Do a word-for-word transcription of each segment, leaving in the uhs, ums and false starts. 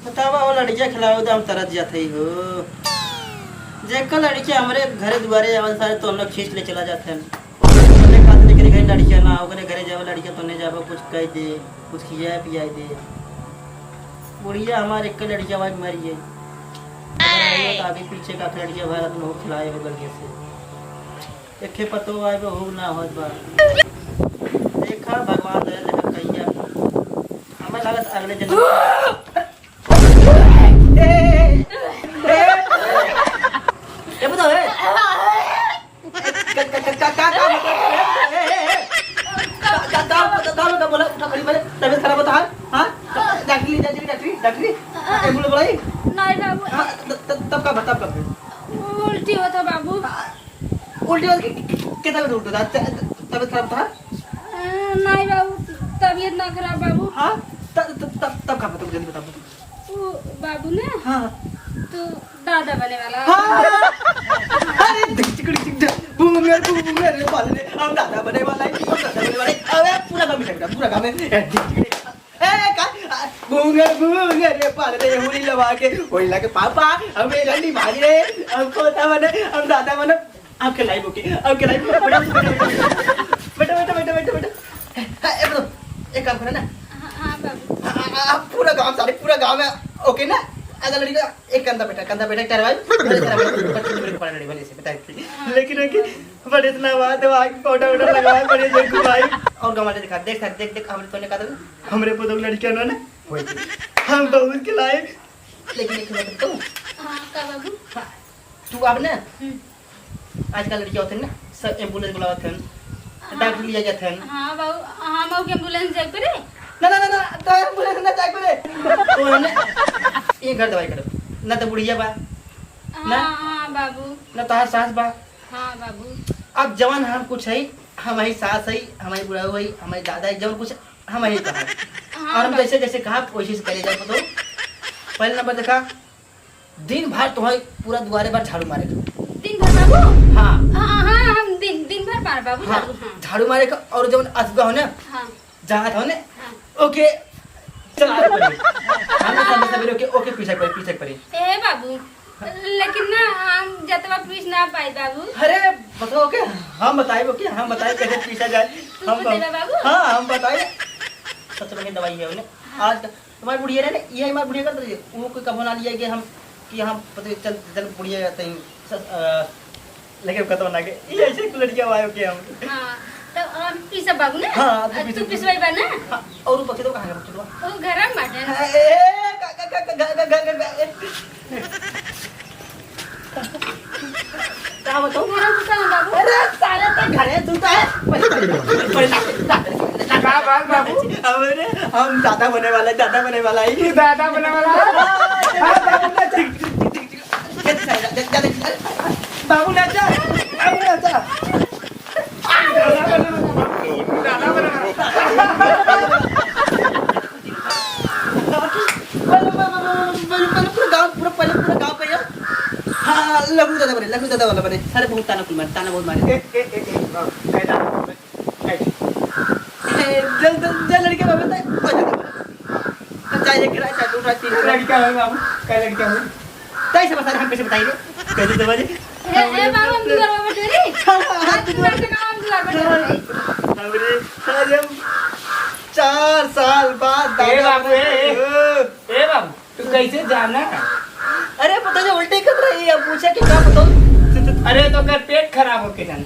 बतावा, वो लड़किया खिलावे तो हम तरस जात हई हो। जेकर लड़किया हमरे घरे दुआरे आवे, सारे तो हम लोग खींच ले चला जात हन। ओकरे खातिर एकरे घरे लड़किया ना, ओकरे घरे जावे लड़किया तो नहीं जावे, कुछ कह दे, कुछ खियाए पियाए दे। बुढ़िया हमारे एक लड़किया भाई मर गई। अगर रही हो तो अभी पीछे का लड़किया भाई तुम लोग खिलाए हो गलती से। एके पतो आए बा, हो ना होत बा। देखा भगवान दया, देखा कहिया। हमें लागत अगले जन्म। ए, ए, ए, ए, ए, बताओ, ए। का, का, का, का, का, का, मतलब, ए, ए, ए, ए। का, का, का, का, का, का बोला, उठा खड़ी पहले, तबीयत खराब होता है, हाँ? डॉक्टर ले जा, डॉक्टर, डॉक्टर, एम्बुलेंस बुलाई। नहीं बाबू। हाँ, त-, त-, तब का, तब का? उल्टी होता बाबू। उल्टी होता कि, कि, कितना उल्टी होता? त-, त-, तबीयत खराब था? अ, नहीं बाबू, तबीयत ना खराब बाबू। हाँ? त-, त-, तब, तब का बताओ, जल्दी बताओ। वो बाबू ना, हाँ। तो दादा बने वाला। हाँ। अरे, ढिक, ढिक, ढिक, ढिक, भूंगर, भूंगर, रे बाल रे, हम दादा बने वाला है, हम दादा बने वाला है। अबे, पूरा गाँव में, पूरा गाँव में, ए, ढिक, ढिक, ढिक। ए, का? आ, भूंगर, भूंगर, रे बाल रे, होली लगा के, होली लगा के, पापा, हम ये रंडी भाग रे, हम पोता बने, हम दादा बने। आपके लाइव ओके, आपके लाइव, बेटा, बेटा, बेटा। हाँ, ए, bro, एक काम करो ना। हाँ, हाँ, बाबू। हाँ, हाँ, हाँ, पूरा गांव, सारे पूरा गांव में ओके ना? अगर लड़की का एक कंधा बैठा, कंधा बैठा, टरवाई, बड़े तरह बड़े, बड़े, बड़े, बड़े, बड़े, बड़े से बैठा है। हाँ। लेकिन ओके, बड़े इतना बात है, वहाँ की फोटो वोटो लगवाए, बड़े जोर घुमाई। और गांव वाले दिखा, देख, देख, देख, देख, हमरे तोने का तो, हमरे पुतौ लड़किया ना, ना, होई। हम बहुत के लाए। लेकिन एक बात बताऊँ? हाँ, का बाबू? हाँ, तू अब ना, हम्म। आजकल लड़किया होते हैं ना, सब एम्बुलेंस बुलावत हैं, हाँ। डॉक्टर लिया जाते हैं। हाँ बाबू, हाँ बाबू के एम्बुलेंस जाए पड़े? ना, ना, ना, ना, तो एम्बुलेंस ना जाए पड़े। तो हमने ये घर दवाई करो, ना तो बुढ़िया बा, हाँ, ना? हाँ बाबू। ना तोहार सास बा। हाँ बाबू। अब जवान हम कुछ है, हमही सास है, हमही बुढ़ऊ है, हमही दादा है, जवन कुछ हमही कहा। हाँ और हम बाबू। जैसे, जैसे कहा, वैसे से करे जाए तो। पहले नंबर देखा, दिन भर तुम्हारे पूरा दुआरे भर झाड़ू मारे के। दिन भर बाबू? हाँ। हाँ, हाँ, हम दिन, दिन भर मार बाबू हाँ, झाड़ू, हाँ। झाड़ू मारे के और जवन असुआ हो ना, हाँ। जहाँ था ना, हाँ। ओके, चला पड़े। हम सब सवेरे ओके, ओके, पीछे पड़े, पीछे पड़े। ए बाबू, लेकिन ना, हम जतवा पीस ना पाई बाबू। अरे, बताओ ओके, हम बताए ओके, हम बताए कैसे पीसा जाए। तू हम तो देबा बाबू? हाँ, हम बताए। सच में दवाई है उन्हें। हाँ। आज तुम्हारी बुढ़िया रहे ना, ये हमारी बुढ़िया कर दीजिए। वो कोई कभो ना लिया कि हम, कि हम पता चल, चल बुढ़िया जाते हैं, स-, अ, लेकिन कतो ना के, ये ऐसे एक लड़किया आयो के हम। हाँ, तो हम पीसब बाबू ना? हाँ, तू आ, पीसब। तू पिसवाई बा ना? हाँ, और वो बच्चे तो कहाँ गए बच्चे तो? वो घर में बाटे। हाँ, ए, ए, का, का, का, का, ए। का बताऊँ? घर में सुता है बाबू। अरे, सारे तो घरे सुता है। बड़े, बड़े, बड़े, बड़े, का बात बाबू? अरे, हम दादा बने वाला है, दादा बने वाला है। तू दादा बने वाला है? हाँ, हाँ, बाबू ना, ठीक, ठीक, ठीक, ठीक, ठीक। जा, जा, जा, जा, जा। बाबू ना जा, बाबू ना जा। पहले, पहले, पहले, पहले पूरा गाँव, पूरा, पहले पूरा गाँव का यार। हाँ, हाँ, लघु दादा बने, लघु दादा वाला बने। सारे बहुत ताना कुल मारे, ताना बहुत मारे। ए, ए, ए, ए, बाबू, कैदा, कैदा। ए, जल, जल, जल लड़के बाबू, ताई, ओ दादा बने। चाहे एक गिरा, चाहे दो गिरा, तीन गिरा। लड़का है बाबू, क्या लड़का है? ताई से बता रहे, हम कैसे बताएंगे? कैसे समझे? ए, ए, बाबू, हम दुआर पर बैठे रही। हाँ, हाँ, हाँ, दुआर पे ना, हम दुआर पर बैठे रही। हमरे, आज हम चार साल बाद ए दादा बाबू, बने ए, ए। हो। ए बाबू, तू कैसे जाना? अरे, पता नहीं, उल्टी कर रही है, पूछा कि का बताऊँ? अरे, तो कर पेट खराब होके जाना।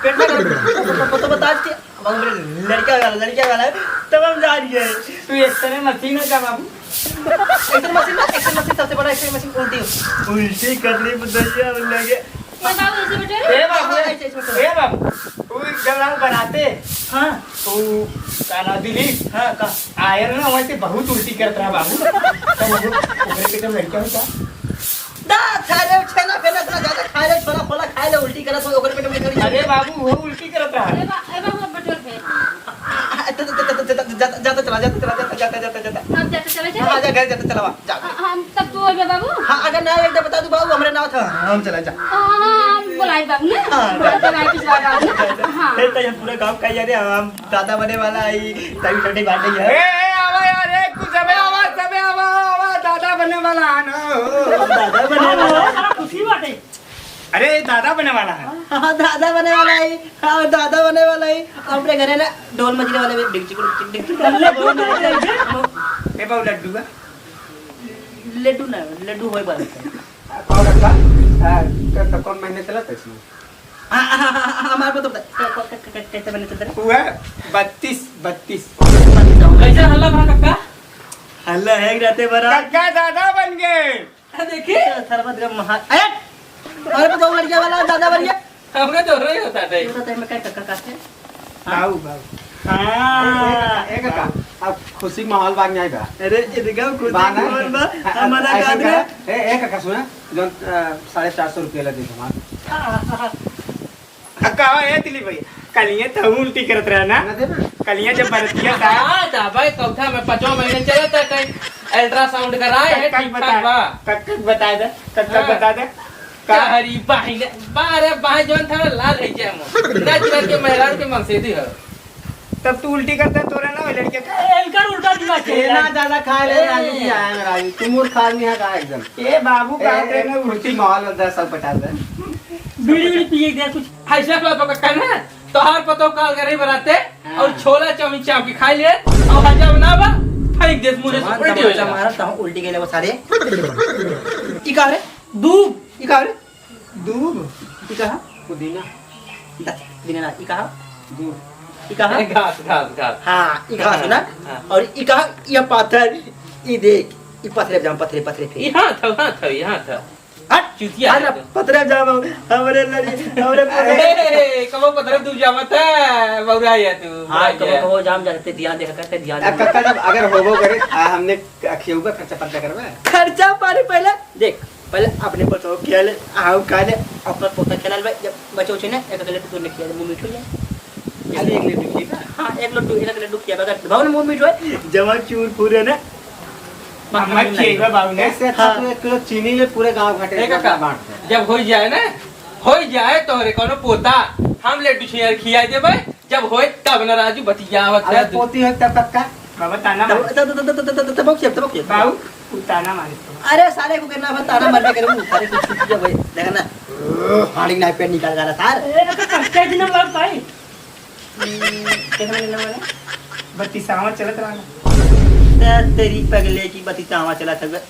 पेट में दर्द, तो, तो, तो बता के, अब मेरे लड़का वाला, लड़का वाला है, तब हम जा रही है। तू एक्सरे मशीन है का बाबू? एक्सरे मशीन ना, एक्सरे मशीन सबसे बड़ा एक्सरे मशीन उल्टी हो। उल्टी करनी बताइए, हम लगे। ये बाबू, ऐसे बैठो रे। ए बाबू, हाँ, ऐसे, ऐसे बैठो। ए बाबू, वो एक जगह बनाते। हाँ। वो का नाम, दिलीप? हाँ, का? आयल ना, वैसे बहुत उल्टी करत रहा बाबू। तब वो ओकरे पेट में लड़का होता। दा, खा ले, छेना फेना इतना ज्यादा खा ले, छोला फोला खा ले, उल्टी करत हो, ओकरे पेट में लड़का। अरे बाबू, वो उल्टी करत रहा। ए बा-, ए बाबू, अब बटोर फेर। आ, आ, त-, त-, त-, त-, त-, जाता, जाता चला, जाता चला, जाता, जाता, जाता, जाता। अब जाता चला, चला। हाँ, जा, घर जाता चला, जा। आ, हम तब तू अइबे बाबू? हाँ, अगर ना एक बता दू बाबू, हमरे नाव था, हम चला जा। हाँ, हाँ, हम बुलाई बाबू ना। हाँ, जा, जा। बुलाई पिछवा बाबू ना। जा, जा। हाँ। ए, तो ये पूरा गाँव का यार, हम दादा बने वाला है, तभी छोटे बाटे है। ए, ए, आवा यार, ए, कुछ सबे आवा, सबे आवा, आवा, दादा बने बने वाला है ना। दादा बने वाला है। खुशी बाटे। अरे, दादा बने वाला है। हाँ, दादा बने वाला है। हाँ, दादा बने वाला है। अपने घरे ना ढोल मजीरा वाले में डिगचिक, डिगचिक, डिगचिक। लड्डू तो नहीं है। ए बाबू, लड्डू बा? लड्डू ना, लड्डू होए वाला है। कौन लड्डू? आ, क-, क-, कौन महीने चला था इसमें? आ, आ, आ, आ, हमारे को तो बता, क-, क-, क-, क-, कैसे बने तो तेरे? हुआ बत्तीस, बत्तीस। कैसे हल्ला भरा कक्का? हल्ला है रहते बड़ा। कक्का दादा बन गए। देखी? सरबत का महा-, अरे! अरे, तो लड़किया वाला दादा बन गया। हमने तो रही होता है। ये तो तय में कहीं कक्का काटे। बाबू, बाबू। हाँ। ए, ए, काका, अब खुशी माहौल बा नहीं बा? अरे, इनका खुशी बा ना? माहौल बा। हाँ, हमारा ऐसा गाँव में करा, ए, ए, काका, सुना, जौन, अ, साढ़े चार सौ रुपया लगे हमार। हाँ, हाँ, हाँ। अब कहो, ए, दिलीप भाई, कलिया तो उल्टी करत रहे ना? ना देबे। कलिया जब बरतिया था। हाँ, दा भाई, चौथा में पाँचवा महीने चलत है, कहीं ultrasound कराए है, कक्का ठीक बता, ठाक बा। कक्का बता दे, कक्का हाँ। बता दे। का? अरे भाई ने, बारे भाई जौन था लाल है क्या हम? ना जिला के मेहरारू के मंगसेदी है। तब तू उल्टी करता है, तोरा ना हो लड़के का? ए, इनका उल्टा दिमाग ए, चल रहा ना है। ज्यादा खा ले, ए। राजू जी आए हैं, राजू। तू मूर्ख आदमी है का एकदम? ए बाबू, ए, बात है ए, ना, कुर्सी उल्टी। माहौल अंदर सब पटा दे। बीड़ी, बीड़ी पिए दे कुछ। ऐसा बात होगा कहना, तोहार पतो काल करे बराते हाँ। और छोला चाउमीन चाप के खा ले और हजम ना बा, फेंक दे मुंह से, जवान उल्टी हो तमाचा जाए। मारा, तहु उल्टी गेले वो सारे। ई का रे? दूब। ई का रे? दूब? ई कहा? पुदीना। द-, पुदीना ना, ई कहा? दूब। ई कहा? ए, घास, घास, घास। हाँ, ई घास हाँ, ना? हाँ। और ई कहा? ये पत्थर, ई देख, ई पत्थरे जाम, पत्थरे, पत्थरे फेंक। ई हाथ हौ, हाथ हौ, ई हाथ हौ। हट! चूतिया अरे, है तो। पत्थरे जाम, हमरे लड़ी, हमरे पत्थरे। ए, कबो पत्थरे तू जामत है, बौरा है तू, हाँ, बौरा कबो, है। कबो जाम जाते, ध्यान देखा करते, ध्यान अब देखा। कक्का जब अगर होबो करे, आ, हमने खियौबा खर्चा पर्चा करबा? खर्चा पानी पहले देख, पहले अपने पतोह खिया ले, आऊ खा ले, ओकर पोता खिया ले, जब बचे उचे ने, एक अकेले टुकड़ में खिया ले, मुंह मीठ हो जाए। खाली एक लड्डू खिएबा? हाँ, एक लड्डू, एक लड्डू खिया, अगर भाव ने मुंह मीठ होए, जमा चूर फूरे ने, अम्मा खिएबा बाबू ने? ऐसे अच्छा हाँ। तू एक किलो चीनी ले, पूरे गांव घाटे ए काका, बांट दे। जब हो जाए ना, हो जाए तोहरे कोनो पोता, हम लड्डू छियार खिया देबे, जब होए तब ना राजू बतियावत अरे है तू। पोती होए तब तक का? बाबा ताना तब, मारे। तब, तब, तब, तब, तब, तब, तब, तब, बाबू, उ ताना मारे तो। अरे सारे को कहना बा, ताना मरबे करे, उ सारे कुछ छूट गया भाई। देखा ना, हाड़ी ना पेट निकाल रहा सार। ए, तो कच्चा दिन में भाई। हम्म, कितना मिलने वाला? बत्तीसावा चलत रहा ना। ते-, तेरी पगले की बत्तीसावा चलत है।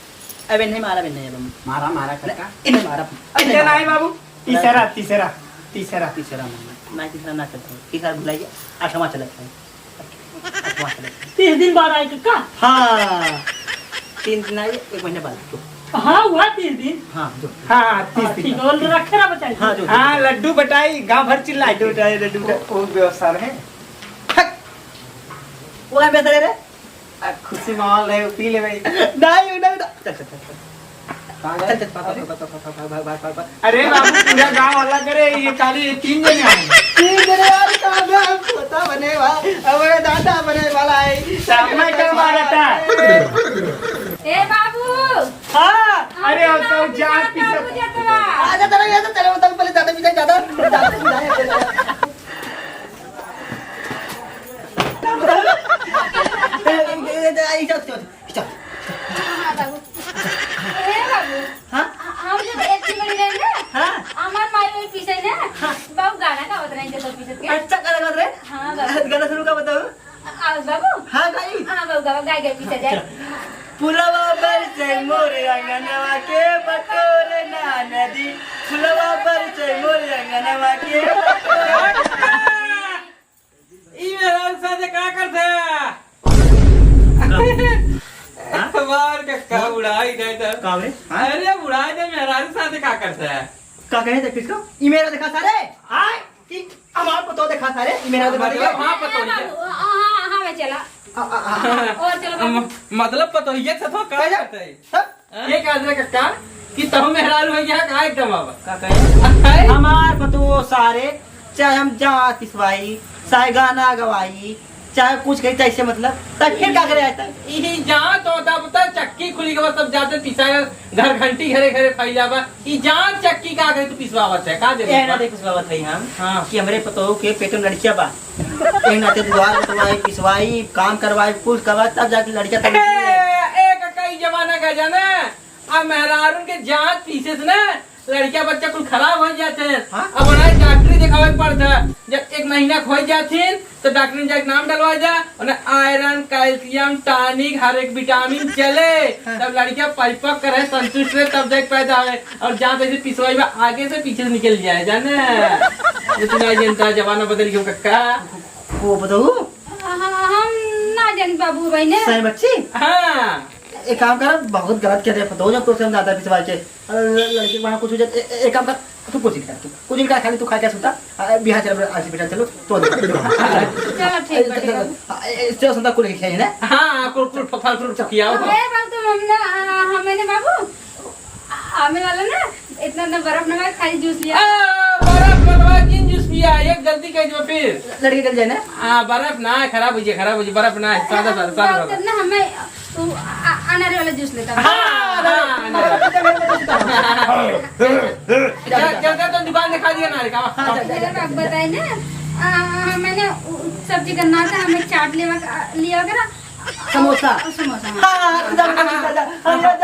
अबे नहीं मारा, अबे नहीं, अबे। मारा, मारा, नहीं, काका। इन्हें मारा। अच्छा, नहीं बाबू। तीसरा, तीसरा, तीसरा। तीसरा मारा। नहीं, तीसरा ना चलता है। तीसरा भुलाइए। आठवां चलता है। आठवां चलता है। तीस दिन बाद आए काका? हाँ। तीन दिन आए, एक महीने बाद। हाँ, हुआ तीस दिन। हाँ, जो। हाँ, हाँ, तीस हाँ, दिन ठीक बाद। है। और रखे ना बचाई। हाँ, जो। हाँ, लड्डू बटाई, गांव भर चिल्लाई। लड्डू बटाई, लड्डू बटाई। वो, वो व्यवस्था रहे। हट। वो है बेहतर है रे। आ, खुशी माहौल रहे, पी ले भाई। नहीं, नहीं, नहीं। चल, चल, चल, चल। कहाँ गए? चल, चल, भाग, भाग, भाग। अरे बाबू, पूरा गांव हल्ला करे, ये खाली ये तीन जने आए। तीन जने यार, कहाँ गए? हम पोता बने वा-, हमारे दादा बने वाला है। सामने क्या मारा था? ए बाबू। हाँ। अरे, हम तो जान पीछे। आजा, तेरा, आजा, तेरा, तेरा, पहले दादा पीछे, दादा, दादा पीछे। ए, ए, ए, ए, ए, चल, चल, चल। हाँ, बाबू। ए, बाबू। हाँ? हम जब एतनी बड़ी रहे ना, हाँ। हमार माई वही पीछे ना, हाँ। बाबू गाना गावत रहे, जब पीछे के। अच्छा, गाना गावत रहे? हाँ, बाबू। गाना शुरू का बताओ? आ, बाबू। हाँ, गाई। हाँ, बाबू, गावा, गाई, गाई, पीछे जाए। अच्छा। पुलवा पर से मोर अंगनवा के बटोरे ना नदी, पुलवा पर से मोर अंगनवा के बटोरे। ई मेहरारू साथे का करत है? हाँ? मार के का उड़ाई दे तो। का बे? हाँ? अरे उड़ाई दे, मेहरारू साथे का करत है? का कहे थे किसको? ई मेरा देखा सारे। आय, ई हमार पतो देखा सारे। ई मेरा देखा मतलब सारे। हाँ, पतो ए, नहीं। बाबू, हाँ, हाँ, हाँ, मैं चला। आ, आ, आ, आ। और चलो बाबू। म-, मतलब पतो ये था तो का कहे जा? करत है? हाँ? ये कह दे कक्का कि तहु मेहरारू है यहाँ का एकदम बाबा। का कहे? अरे! हमार पतोह सारे, चाहे हम जाँत पिसवाई, चाहे गाना गवाई, चाहे कुछ कही, चाहे से मतलब, तब फिर का करे आता है? ई जाँत होता पता चक्की खुली के बाद तब जाते पिसाए, घर घंटी घरे घरे फैला बा। ई जाँत चक्की का करे तू पिसवावत है, का दे ए, ना बा? देख पिसवावत है हम, हाँ। कि हमरे पतोह के पेट में लड़किया बा। ए, नाते दुआर बटवाई, पिसवाई, काम करवाई, कुल करवाई, तब जाके लड़किया तब ए, ए, कक्का, ई जमाना का जाने, आ मेहरारून के जाँत पीसे से ना, लड़किया बच्चा कुल खराब होइ जात हैं। हाँ? अब उन्हें डॉक्टरी देखावे के पड़त है। जब एक महीना के होइ जात हैं, तो डॉक्टर ने जाके नाम डलवा जा, उन्हें आयरन, कैल्शियम, टॉनिक, हर एक विटामिन चले, हाँ। तब लड़किया परिपक्व रहे, संतुष्ट रहे, तब जाके पैदा होए। और जाँत ऐसे पिसवाई बा, आगे से पीछे से निकल जाए, जाने। ये तू ना जनता, जमाना बदल गया कक्का। वो बताऊ? हम ना जानी बाबू भाई ने। सही बच्ची? हाँ। एक काम कर, बहुत गलत कह दे, पतोह जब तोसे हम ज्यादा पिसवा के, अरे, ल-, लड़की के वहाँ कुछ हो जाए, ए-, ए-, एक काम कर, तू कुछ नहीं कर, तू कुछ नहीं कर, खाली तू खा के सुता, आ, बिहार चल, आज बिहार चलो, तो चलो, ठीक बाटे बाबू। आ, ए, ए, चलो, संता कुल के खाई ना। हाँ, कुल, कुल, फल fruit खियाओ। अरे बाबू, तो हम ना, आ, हमें ना बाबू, आ, हमें वाला ना, इतना ना बर्फ ना खाए, खाली जूस लिया। आ, बर्फ मत खाए, किन जूस पिया? एक गलती कह दो फिर। लड़की चल जाए ना। हाँ, बर्फ ना है, खराब हो जाए, खराब हो जाए, बर्फ ना है, सादा, सादा, सादा, बाबू, सादा। ना हमें तू आ-, अनारे वाला जूस लेता। हाँ, हाँ, हाँ, हाँ। चल, चल, चल, तो दुकान दिखा दिया ना रे, का? हाँ, चल, चल, चल, चल। आप बताए ना, आ, मैंने उ-, सब्जी करना था, हमें चाट लेवा का, लिया करा। समोसा। और समोसा, हाँ। हाँ, हाँ, हाँ, हाँ, हाँ, हाँ।